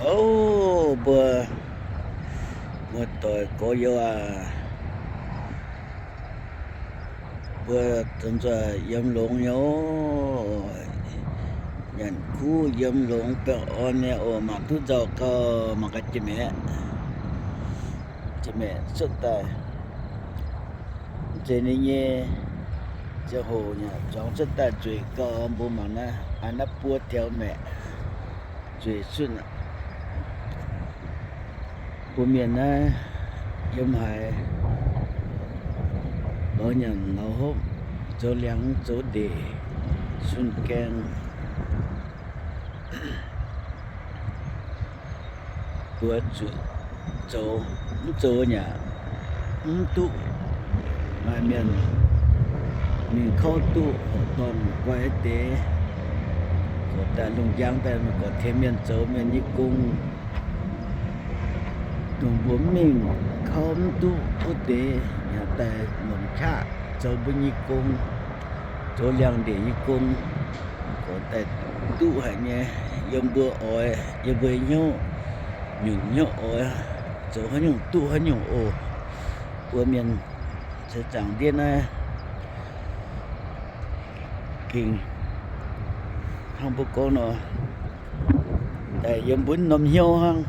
O, mbuo muoz-doic gorx-youz aac, mbuo zungv nzoih yiem longx nyei oc. Nyanc kuv yiem longx baengh orn nyei oc. Mangc duqv nzauh gau, mangc gaax jiex maeqc, jiex maeqc cuotv daaih. Mv zeiz ninh nyei ziangh hoc yaac zuangx cuotv daaih nzueic gau. Mbuo mangc naaiv, aa, naaiv buo taux maeqc nzueic cuotv. Mbuo mienh naaiv yiem haaix, lorz nyanc lorz hopv, zoux liangx zoux ndeic, sun gaeng, mbuo zuqc zoux, mv zoux yaac mv duqv. Maaih mienh mingh kouv duqv horqc dorngh guai deix, gorqv daaih lungh njang daaih mingh gorqv tengx mienh zoux mienh nyei gong. Dongh mbuo mv mingh kouv mv duqv wuov deix, yaac daaih longc qaqv zoux mbuo nyei gong, zoux liangx ndeic nyei gong, gorqv daaih duqv haic nyei. Yiem mbuo oix, yiem mbuo hnyouv nyunc hnyouv oix, zoux haaix nyungc duqv haaix nyungc oc. Mbuo mienh seix zaangc ndiev naaiv gengh hnangv mbuo gorngv nor, daaih yiem mbuo norm hnyouv hnangv.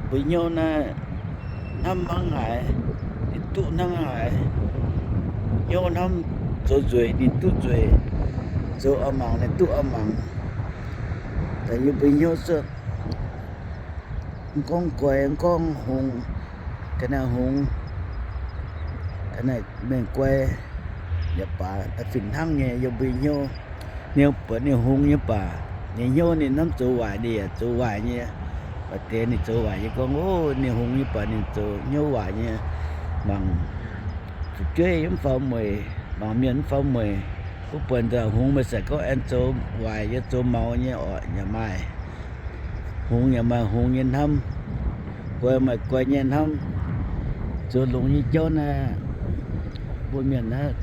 Mbuo hnyouv naaiv hnamv hnangv haaix, ninh duqv hnangv haaix. Hnyouv hnamv zoux nzueic, ninh duqv nzueic. Zoux a'mangc, ninh duqv a'mangc. Daaih yiem mbuo hnyouv cuotv, mv gorngv guai, mv gorngv hngongx, ga'naaiv hngongx, ga'naaiv mengh guai yaac baac, da'fih hnangv nyei yiem mbuo hnyouv. Ninh buatc ninh hngongx nyei baac, ninh hnyouv ninh hnamv zoux waaic, ninh yaac zoux waaic nyei. Maaih deix ninh zoux waaic nyei gorngv, o, ninh hngongx nyei baac ninh zoux hnyouv waaic nyei. Mangc fu'jueiv mv faaux mueic, mangc mienh mv faaux mueic, wuov buonc nzangc hngongx meih zanc gorngv aengx zoux waaic nyei, zoux maux nyei orqc, yaac maaih. Hngongx yaac maaih hngongx nyei hnamv, guai maaih guai nyei hnamv. Zoux longx nyei jauv naaiv, mbuo mienh naaiv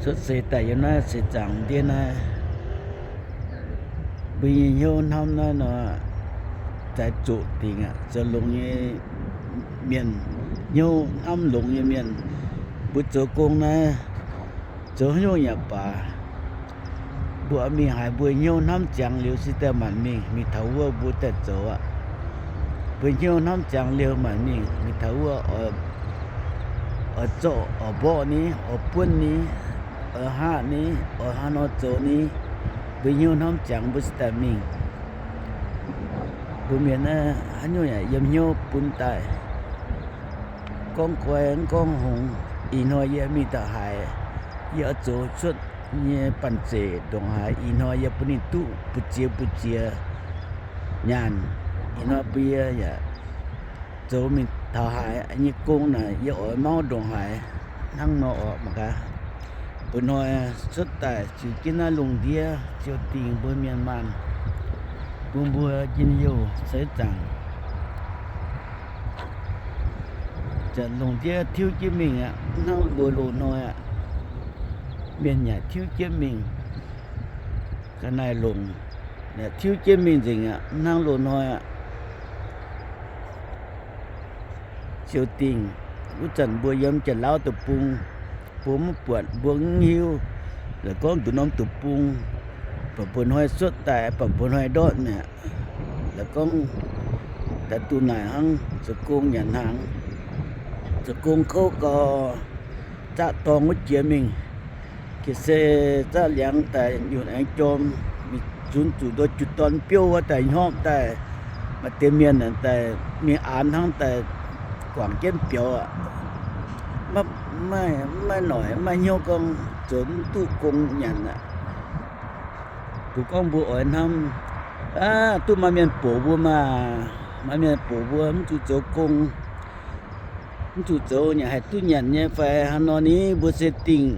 cuotv seix daaih yiem naaiv seix zaangc ndiev naaiv, mbuo nyei hnyouv hnamv naaiv nor, zaaix zoqc dingc aqv. Zoux longx nyei mienh, hnyouv hnamv longx nyei mienh, mbuo zoux gong naaiv, zoux haaix nyungc yaac baac, mbuo mingh haaix mbuo hnyouv hnamv ziangx liuz se daaih maanc mingh, mingh taux wuov mbuo daaih zoux aqv. Mbuo hnyouv hnamv ziangx liuz maanc mingh, mingh taux wuov oix zorqv, oix mborqv ni, oix buonv ni, oix haav ni, oix haaix nor zoux ni, mbuo hnyouv hnamv ziangx mbuo se daaih mingh. Mbuo mienh naaiv haaix nyungc yaac yiem hnyouv bun daaih. Gorngv guai mv gorngv hngongx, ih hnoi yie mingh taux haaix, yie oix zoux cuotv nyei banh zeic ndongc haaix, ih hnoi yie bun ninh duqv mbu'ziex mbu'ziex nyaanh. Ih hnoi bun yie yaac zoux mingh taux haaix nyei gong naaic, yie oix mauv ndongc haaix hnangv nor orqc mangc gaax. Mba'hnoi cuotv daaih ziux jienv naaiv lungh ndiev ziouc dingc mbuo mienh maanh, bun mbuo njien-youh seix zaangc. Zanc lungh ndiev tiuv jienv mingh aqv, mv hnangv mbuo loz-hnoi aqv. Mienh yaac tiuv jienv mingh, ga'naaiv-longc yaac tiuv jienv mingh nzengc aqv, mv hnangv loz-hnoi aqv. Ziouc dingc wuov zanc mbuo yiem Janx-Lauv deic-bung, mbuo mv buatc, mbuo mv hiuv. La'gorngv nduqc norm deic-bung, baac mbuo hnoi cuotv daaih, baac mbuo hnoi ndortv mi'aqv. La'gorngv daaih duqv naaic hnangv, zoux gong nyanc hnaangx, zoux gong kouv gau, zaqv dorng wuov jiex mingh. Ga'sie zaqv liangx daaih nyunc aengx jorm, mingh zunx zuqc nduov juv-dorn biouv wuov daaih hnyopv daaih, maaih deix mienh daaih mingh aanx hnangv daaih guangc jienv biaux aqv. Maiv, maiv noic, maiv hnyouv gorngv zoux mv duqv gong nyanc aqv. Mbuo gorngv mbuo oix hnamv, aav, duqv maaih mienh bouc mbuo maah, maaih mienh bouc mbuo mv zuqc zoux gong, mv zuqc zoux nyanc, haih duqv nyanc nyei fai haaix nor ni, mbuo se dingh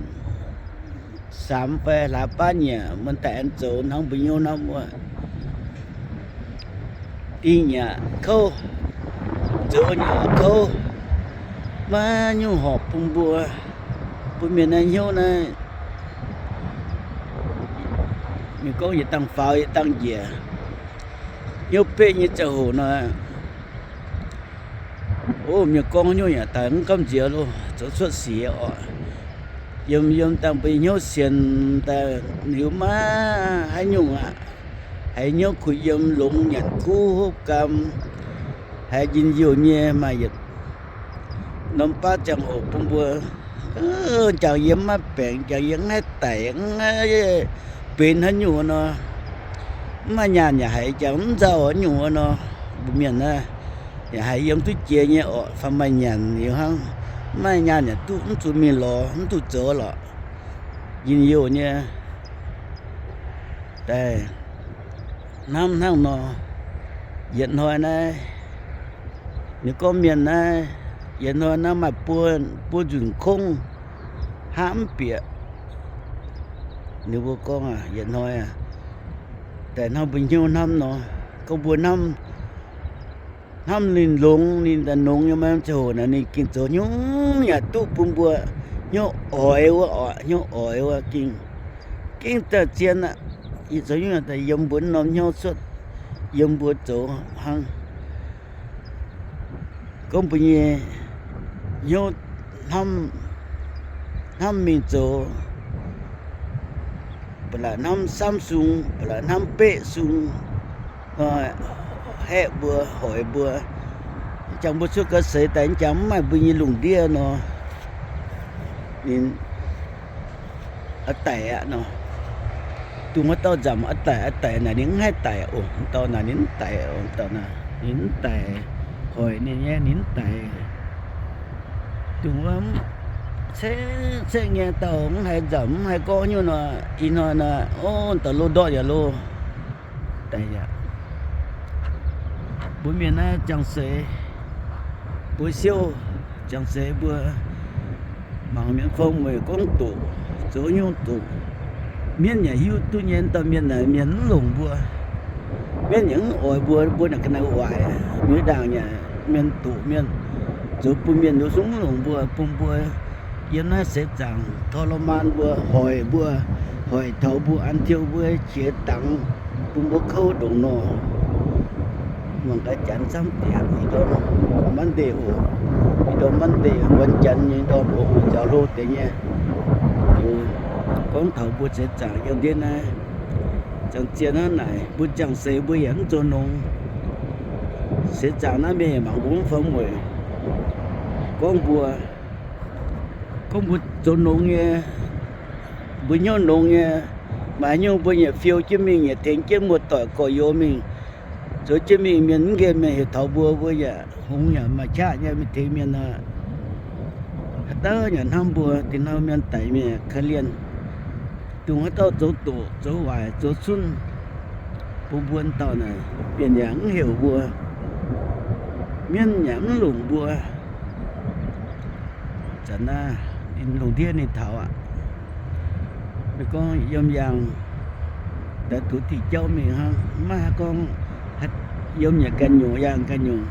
samx fai hlaax baav nyiec, mbuo daaih aengx zoux hnangv mbuo hnyouv hnamv wuov. Dingh nyiec kouv, zoux nyiec kouv, maiv nyungc horpc bun mbuo. Mbuo mienh naaiv hnyouv naaiv, Mienh gorngv yietc dangh faaux yietc dangh njiec. Hnyouv beqv nyei ziangh hoc nor, o, mienh gorngv hnyouv yaac daaih mv gamh nziex loh, zoux cuotv sic oc. Yiem yiem dangh mbuo hnyouv sienx daaih liuz maiv haaix nyungc aqv. Haiz hnyouv kuh yiem longx nyanc kuv hopv gaam, haiz njien-youh nyei maaih yietc norm baav ziangh hoc bun mbuo, jangx yie mv maiv baengc, jangx yie mv haih daic, mv haih benx haaix nyungc nor, mv maaih nyaanh yaac haiz jangx mv nzauh haaix nyungc nor, mbuo mienh naaiv yaac haiz yiem duqv jiex nyei orqc, fai maaih nyanc liuz hnangv, mv maaih nyaanh yaac duqv mv zuqc mingh lorz, mv duqv zoux lorqc. Njien-youh nyei daaih hnamv hnangv nor, yietc hnoi naaiv, ninh gorngv mienh naaiv, yietc hnoi naaiv maaih buo, buo nzunc kongv, hnangv mv bieqc. Ninh mbuo gorngv yietc hnoi daaih hnangv mbuo hnyouv hnamv nor, gorngv mbuo hnamv, hnamv ninh longx, ninh daaih longx nyei maaih ziangh hoc naaic ninh gengh zoux hnyouv yaac duqv bun mbuo hnyouv oix wuov oc, hnyouv oix wuov gengh, gengh daaih zien aqv. Yie zoux hnyouv daaih yiem mbuo norm hnyouv cuotv, yiem mbuo zoux hnangv. Gorngv mbuo nyei hnyouv hnamv, hnamv mingh zoux, ba'laqc hnamv samv sung, ba'laqc hnamv beqv sung, haeqv mbuo, hoic mbuo, jangx mbuo cuotv ga'seix daaih jangx mv maaih mbuo nyei lungh ndiev nor, ninh a'daic aqv nor. Dongh wuov dauh nzamc a'daic, a'daic naaic ninh mv haih daic oc. Dauh naaic ninh mv daic, dauh naaic ninh mv daic, hoic ninh nyei ninh mv daic. Dongh wuov ceng-ceng nyei dauh mv haiz nzamc mv haiz gorngv nyungc nor, ih hnoi naaic, o, dauh loz-ndortv yaac loz. Daic aqv. Mbuo mienh naaiv jangx seix, mbuo siouv jangx seix mbuo mangc mienh fong mueic gorngv doqc, zoux nyungc doqc. Mienv yaac hiuv duqv nyei, dauh mienh naaic mienh mv longc mbuo. Mienv yaac mv oix mbuo, mbuo naaic ga'naaiv waaic. Mienh ndaangc yaac mienh doqc mienh, zoux bun mienh nduov zungv mv longc mbuo, bun mbuo yiem naaiv seix zaangc ทรมาน mbuo, hoic mbuo, hoic taux mbuo an tiuv mbuo qiex dangx, bun mbuo kouv ndongc nor. Mangc gaax janx camv diec, ih ndorm Monday oc, ih ndorm Monday, wuonh janx nyei ndorm oc, nziaaux hlo deix nyei. Gorngv taux mbuo seix zaangc yiem ndiev naaiv, zangc zien hnangv naaic, mbuo jangc seix mbuo yaac mv zoux nongx. Seix zaangc naaiv mienh yaac mangc mbuo mv fongx mueic. Gorngv mbuo, gorngv mbuo zoux nongx nyei, mbuo hnyouv nongx nyei, maaih haaix nyungc mbuo yaac fiou jienv mingh, yaac tengx jienv muoz-doic gorx-youz mingh, zoux jienv mingh, mienh mv nqemh mienh heuc taux mbuo, mbuo yaac hungx yaac maaih qaqv nyei mingh tengx mienh nor. Haaix dauh yaac hnamv mbuo, dingc hnamv mienh daic mienh yaac korv-lienh. Dongh haaix dauh zoux doqc, zoux waaic, zoux cunv bun mbuo dauh naaic, mienh yaac mv heuc mbuo. Mienv yaac mv longc mbuo. Zanc naaiv ninh lungh ndiev ninh taux aqv. Ninh gorngv yiem yaangh daaih tuix diuh jauv mingh hnangv, maiv haih gorngv yiem nyanc ganh nyungc, yaangh ganh nyungc.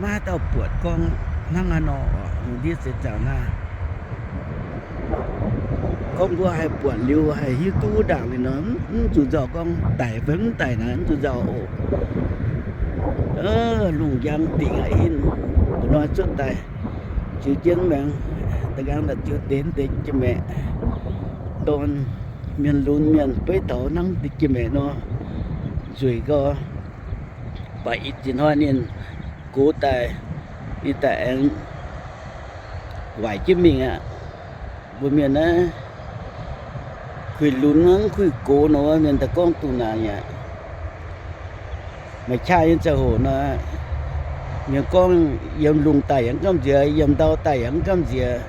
Maiv haaix dauh buatc gorngv hnangv haaix nor oc, lungh ndiev seix zaangc naaiv. Gorngv mbuo haih buatc liuz haih hiuv duqv wuov ndaangc liuz nor, mv zuqc nzauh gorngv daic fai mv daic naaic, mv zuqc nzauh oc. Lungh njang dingc aqv hin, mbuo nor cuotv daaih ziux jienv maengx, da'nqaang daaih ziux deix deix jiex maeqc, dorn, mienh lunx mienh beiv taux hnangv deix jiex maeqc nor, nzueic gau. Baac ih ziex hnoi ninh gox daaih, ninh daaih aengx waaic jienv mingh aqv. Mbuo mienh naaiv kuinx lunx hnangv kuinx gox nor, mienh daaih gorngv dungh naaic aqv. Maaih qaqv nyei ziangh hoc nor, mienh gorngv yiem lungh daaih yaac mv gamh nziex, yiem ndau daaih yaac mv gamh nziex.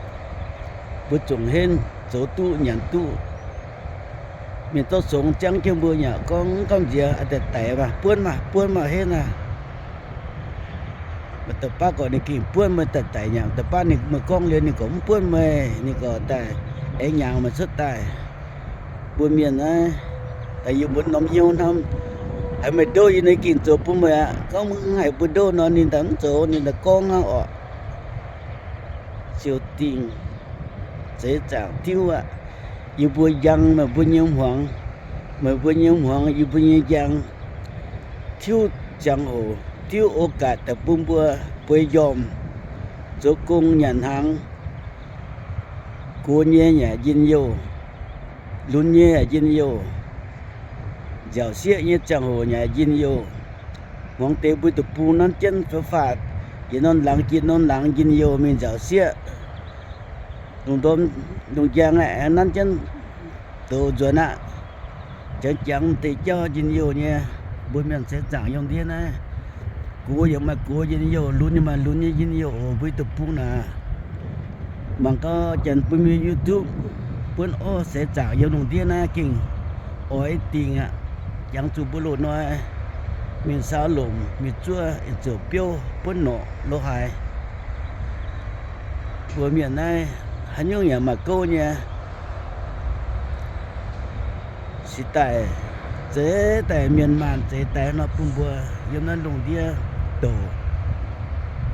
Mbuo zungv henv zoux duqv nyanc duqv. Mienh zorqv songx ziangv jienv mbuo yaac gorngv mv gamh nziex, daaih daic maah, buonv maah, buonv maah, henv aqv. Maaih deix baav gorqv ninh gengh buonv meih daaih daic nyei, deix baav ninh meih gorngv liuz ninh gorqv mv buonv meih, ninh gorqv daaih aengx nyaangx meih cuotv daaih. Mbuo mienh naaiv, yie mbuo norm hnyouv hnamv, haiz meih ndo yie, ninh gengh zoux bun meih aqv. Gorngv mv haiz mbuo ndo nor, ninh daaih mv zoux, ninh daaih gorngv hnangv orqc. Ziouc dingc zeix zaangc diuv aqv. Yie mbuo njang meih mbuo nyei hmuangx, meih mbuo nyei hmuangx, yie mbuo nyei njang, tiuv ziangh hoc, tiuv ໂອກາດ daaih bun mbuo bueix njormh, zoux gong nyanc hnaangx, gox nyei yaac njien-youh, lunx nyei yaac njien-youh, nziaauc sieqv nyei ziangh hoc yaac njien-youh. Hmuangx deix mbuo deic-bung nanv jienv faaux-faaux, yietc norm laangz jiex norm laangz njien-youh mingh nziaauc sieqv. Lungh ndorm lungh njang aengx nanv jienv douz nzuonx aqv. Jangx jangx deix jauv njien-youh nyei, mbuo mienh seix zaangc yiem ndiev naaiv, gox yaac maaih gox njien-youh, lunx yaac maaih lunx nyei njien-youh oc. Mbuo deic-bung naaic, mangc gaax janx bun mbuo YouTube, buonv orv seix zaangc yiem lungh ndiev naaiv gengh oix dingc aqv. Jangx zuqc mbuo loz-hnoi mingh saau lomc, mingh zuov, ziouc biouv buonv norqc lo haaix. Mbuo mienh naaiv haaix nyungc yaac maaih gouv nyei. Cingx daaih zeix daaih mienh maanh zeix daaih nor bun mbuo yiem naaiv lungh ndiev douc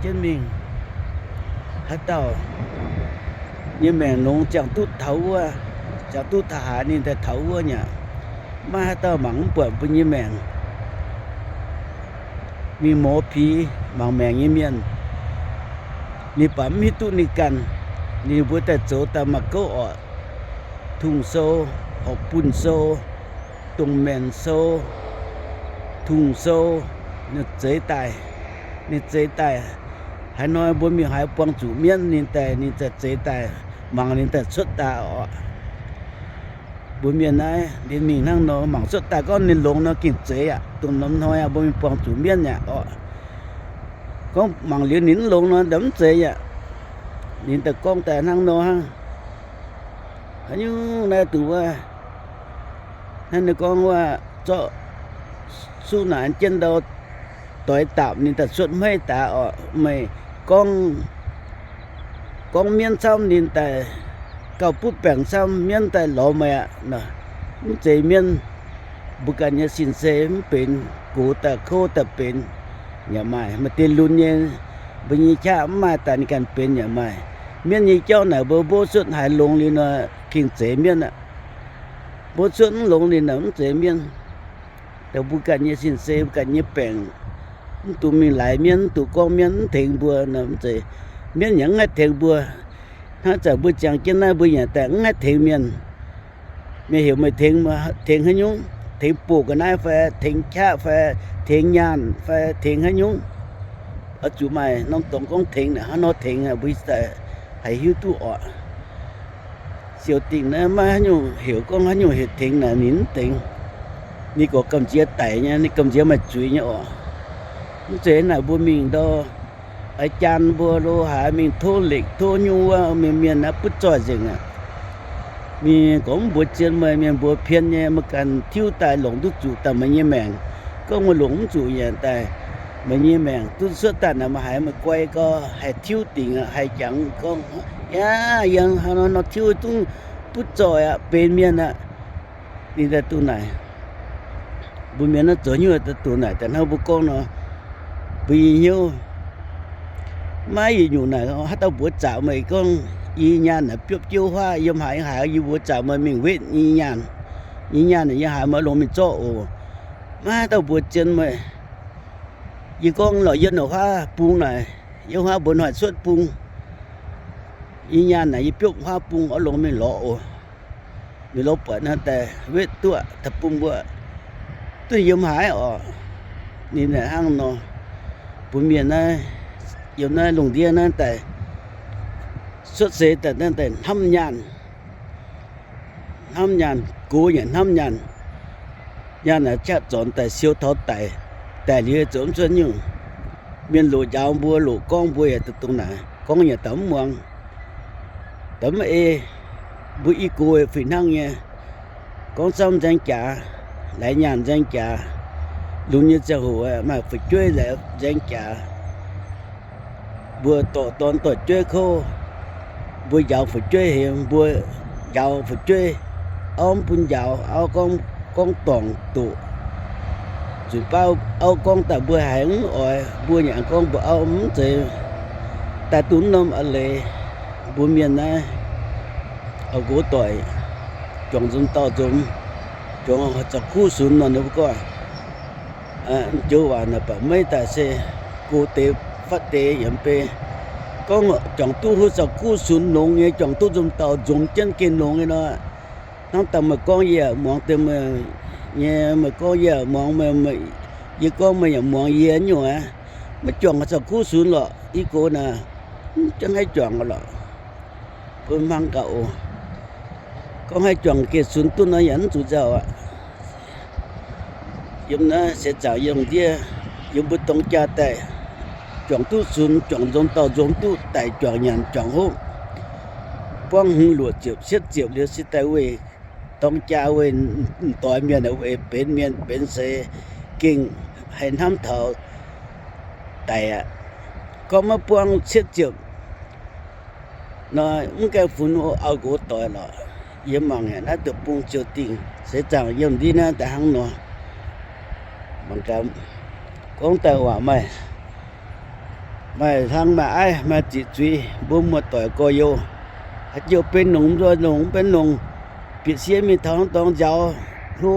jienv mingh. Haaix dauh nyei maengc longx ziangh duqv taux wuov, ziangh duqv taux haaix ninh daaih taux wuov nyei aqv. Maiv haaix dauh mangc mv buatc mbuo nyei maengc. Mingh mouz piz mangc maengc nyei mienh, ninh baac mv hiuv duqv ninh ganh. Ninh mbuo daaih zoux daaih maaih gouv orqc. Tungh sou, horpc bunh sou, dongh maengc sou, tungh sou, ninh zeix daaih, ninh zeix daaih. Haaix hnoi mbuo mingh haaix buangh zuqc mienv ninh daaih, ninh za'gengh zeix daaih, mangc ninh daaih cuotv daaih orqc. Mbuo mienh naaiv ninh mingh hnangv nor mangc cuotv daaih gorngv ninh longx nor gengh zeix aqv. Dongh norm hnoi aqv mbuo mingh buangh zuqc mienv aqv orqc. Gorngv mangc liuz ninh mv longx nor daaih mv zeix aqv. Ninh daaih gorngv daaih hnangv nor hnangv. Haaix nyungc naaiv dongh wuov, hnangv ninh gorngv wuov, zorqv suqv naaic jienv ndau doix daapc ninh daaih cuotv hmeiv daaih orqc. Meih gorngv, gorngv mienv camv ninh daaih gauh butv baengc camv, mienv daaih lorz meih aqv. Mv zeiz mienv, mbuo ganh nyei sin-sei mv benx, gox daaih kouv daaih benx yaac maaih. Maaih deix lunx nyei, mbuo nyei qaqv mv maaih daaih ninh ganh benx yaac maaih. Mienv nyei jauv naaic mbuo mbuov cuotv haaix longx liuz nor gengh zeix mienv aqv. Mbuov cuotv mv longx liuz naaic mv zeiz mienv. Dongh mbuo ganh nyei sin-sei, mbuo ganh nyei baengc, mv dungx mingh laaix mienv, mv dungx gorngv mienv mv tengx mbuo nor mv zeiz. Mienv yaac mv haih tengx mbuo. Hnangv zanc mbuo ziangx jienv naaiv mbuo yaac daaih mv haih tengx mienh. Mienh heuc meih tengx, tengx haaix nyungc? Tengx boc ga'naaiv fai tengx qaqv fai tengx nyaanh fai tengx haaix nyungc? Oix zuqc maaih norm dorngx gorngv tengx naaic, hnangv nor tengx mbuo daaih haih hiuv duqv orqc. Siou dingh naaiv maiv haaix nyungc heuc gorngv haaix nyungc heuc tengx naaic ninh mv tengx. Ninh gorqv gamh nziex daic nyei, ninh gamh nziex maaih zuiz nyei orqc. Mv zeiz naaic mbuo mingh ndau, aa, jaan mbuo lo haaix mingh tov lekc tov nyungc wuov mienh, mienh naaiv butv zoih nzengc aqv. Mienh gorngv mv mbuox zien meih, mienh mbuox pien nyei, meih ganh tiuv daaih longc duqv zuqc daaih meih nyei maengc. Gorngv meih longc mv zuqc nyanc daaih, meih nyei maengc duqv cuotv daaih naaic, meih haiz meih guai gau, haih tiuv dingc aqv, haih jangx gorngv, yaac yangh haaix nor nor tiuv zungv butv zoih aqv, benx mienh aqv. Ninh daaih duqv naaic, mbuo mienh naaiv zoux hnyouv daaih duqv naaic daaih hnangv mbuo gorngv nor, mbuo i hnyouv maiv yietc nyungc naaic, haaix dauh mbuox zaqc meih gorngv yie nyaanh naaic biopv jiouv huaav yiem haaix haaix, yie mbuox zaqc meih mingh wetv yie nyaanh. Yie nyaanh naaic yiem haaix meih longx mingh zorqv oc. Maiv haaix dauh mbuox zien meih. Yie gorngv lorqc yiem naaic huaav bung naaic, yiem huaav mbuo hnoi cuotv bung. Yie nyaanh naaic yie biopv huaav bung oix longx mingh lorz oc. Mingh lorz buatc naaiv daaih wetv duqv daaih bun mbuo duqv yiem haaix orqc. Ninh naaic hnangv nor, mbuo mienh naaiv yiem naaiv lungh ndiev naaiv daaih cuotv seix daaih naaiv daaih hnamv nyaanh. Hnamv nyaanh, gox yaac hnamv nyaanh. Nyaanh naaic qaqv zornc daaih siou taux daic, daic liuz zoux mv cuotv nyungc. Mienh loc njaaux mbuo, loc gorngv mbuo yaac dongh naaic, gorngv yaac daaih mv muangx, daaih mv ei. Mbuo i gox fih hnangv nyei, gorngv camv nzaeng jaax, laaix nyaanh nzaeng jaax, lunx nyei ziangh hoc maaih fu'jueiv laaix nzaeng jaax. Mbuo dorh dorn dorh jueiv kouv, mbuo njaaux fu'jueiv heix, mbuo njaaux fu'jueiv, auv mv bun njaaux, auv gorngv, gorngv dorngc doqc. Zuqc baav auv gorngv daaih mbuo haiz mv oix, mbuo yaac gorngv mbuo auv mv zeiz daaih duqv norm a'leiz. Mbuo mienh naaiv, auv-nqox doic, juangc nzunc dauh nzunc, juangc zaux kuv sunx nor, ninh mbuo gorngv joux waac naaic baac maiv daaih se go deix fatv deix yaac mv bei. Gorngv juangc duqv hlo zaux kuv sunx longx nyei, juangc duqv nzomz dauh nzomz jienv gengh longx nyei nor, hnangv dangh meih gorngv yie yaac muangx deix meih nyei, meih gorngv yie yaac muangx meih, yie gorngv meih yaac muangx yie nyungc aqv. Maiv juangc zaux kuv sunx lorqc, i gox naaic mv haih juangc lorqc. Bun hmuangv gaax oc. Gorngv haih juangc gengh sunx duqv nor yaac mv zuqc nzauh aqv. Yiem naaiv seix zaangc yiem ndiev, yiem mbuo dorng jaa daaih, juangc duqv sunx, juangc nzomz dauh nzomz duqv daic, juangc nyanc juangc hopv, buangv hmz luoqc ziepc cietv ziepc liuz se daaih weih dorng jaa, weih m'doix mienh, weic benx mienh benx seix gengh haih hnamv taux daic aqv. Gorngv maiv buangv cietv ziepc nor, mv gaengh funx auv nqox doic lorqc. Yie mangc yaac naaiv deic-bung ziouc dingh, seix zaangc yiem ndiev naaiv daaih hnangv nor. Mangc gaax, gorngv daaih waac maaih, maaih hlang maaih aiv, maaih ziqc zuiz, mbuo muoz-doic gorx-youz, haaix joux benx longc nzoih longc, mv benx longc, bieqc sie mingh taux dorngx nziaaux, hlo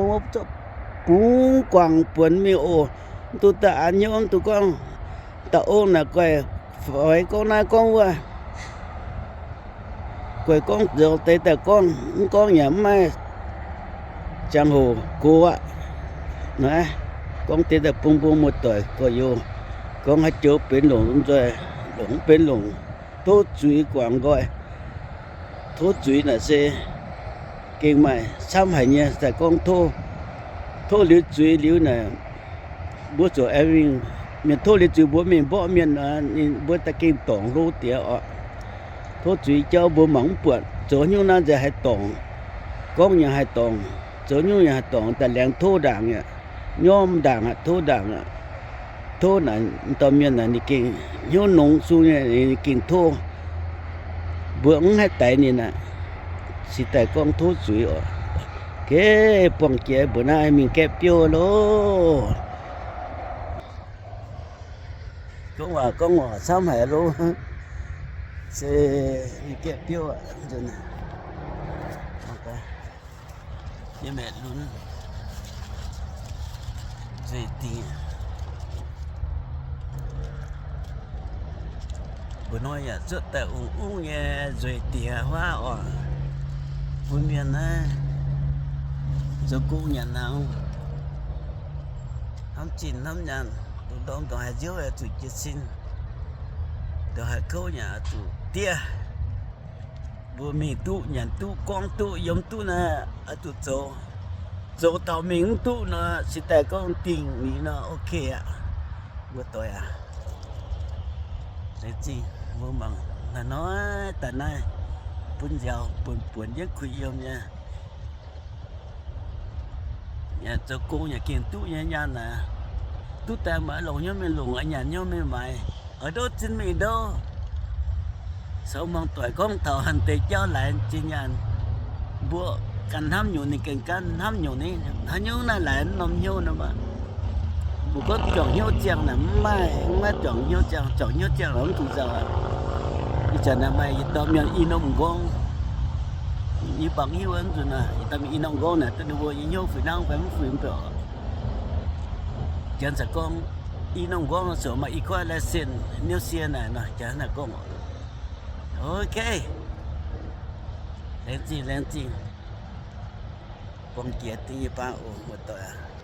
bungx guangc buonc mingh oc. Mv duqv daaih an hnyouv, mv duqv gorngv dauh ong naaic guaih faix gorngv naaiv gorngv wuov, guaix gorngv nzoux deix daaih gorngv, mv gorngv yaac mv maaih ziangh hoc gox aqv. Naaiv gorngv deix daaih bun mbuo muoz-doic gorx-youz gorngv haaix joux benx longc nzoih, longc mv benx longc, tov zuiz guangc nqoi. Tov zuiz naaic se gengh maaih camv haic nyei. Daaih gorngv tov, tov liuz zuiz liuz naaic, mbuo zuqc aengx mingh, mienh tov liuz zuiz mbuo mingh mborqv mienh, ninh mbuo daaih gengh dorngc hlo diex oc. Tov zuiz jauv mbuo mangc mv buatc, zoux hnyouv naaiv nzengc haih dorngc, gorngv yaac haih dorngc, zoux hnyouv yaac haih dorngc, daaih laengz tov ndaangc aqv, nyorm ndaangc aqv, tov ndaangc aqv. Tov naaic, dauh mienh naaic ninh gengh hnyouv nongx sung nyei, ninh gengh tov. Mbuo mv haih daix ninh aqv. Cingx daaih gorngv tov zuiz oc. Geh buangh jiex mbuo naaiv mingh gaeqv biouv loh. Gorngv waac gorngv waac camv haic loh. Se mingh gaeqv biouv aqv. Yie maengx lunx nzueic dingc. Mbuo hnoi yaac zuotv daaih ungx ungv nyei nzueic dingc huaav oc. Bun mienh naaiv zoux gong nyanc hnaangx, hnamv zinh hnamv nyaanh, ndongc ndorm ndongc haaix nziouv yaac zuqc jiez sin, ndongc haaix kouv yaac zuqc diev. Mbuo mingh duqv, nyanc duqv, gorngv duqv, yiem duqv naaiv oix zuqc zoux. Zoux taux mingh mv duqv nor, cingx daaih gorngv dingh liuz nor, ok aqv. Mbuo doic aac, laengz zingh mbuo mangc hnoi-hnoi daaih naaiv bun nziaaux buonc buonc jienv kuh yiem nyei. Yaac zoux gong yaac gengh duqv nyei nyaanh aac. Duqv daaih maaih longc hnyouv mingh longc, nyanc hnyouv mingh maaiz, oix ndouv zinh mingh ndouv. Sou muangx doic gorngv taux hanh deix jauv laaix zinh nyaanh, mbuo ganh hnamv nyungc ninh gengh gan, hnamv nyungc ninh haaix nyungc naaiv laaix norm hnyouv nor maah. Mbuo gorngv juangc hnyouv ziangh naaic mv maaih, mv maaih juangc hnyouv ziangh. Juangc hnyouv ziangh naaic mv dungx nzauh aqv. Ih zanc naaic maaih yietc dauh mienh i norm m'nqorngv, yie bangc hiuv wuov nzunc naaic, yietc dauh mienh i norm m'nqorngv naaic duqv ninh mbuo nyei hnyouv fuix nangv fai mv fuix mv baac, janx caux gorngv i norm m'nqorngv nor ziouc maaih i guaaiv license niouv sie naaic nor, janx naaic gorngv. Ok, laengz zingh, laengz zingh. Buangh jiex dingh nyei baan oc, muoz-doic aac.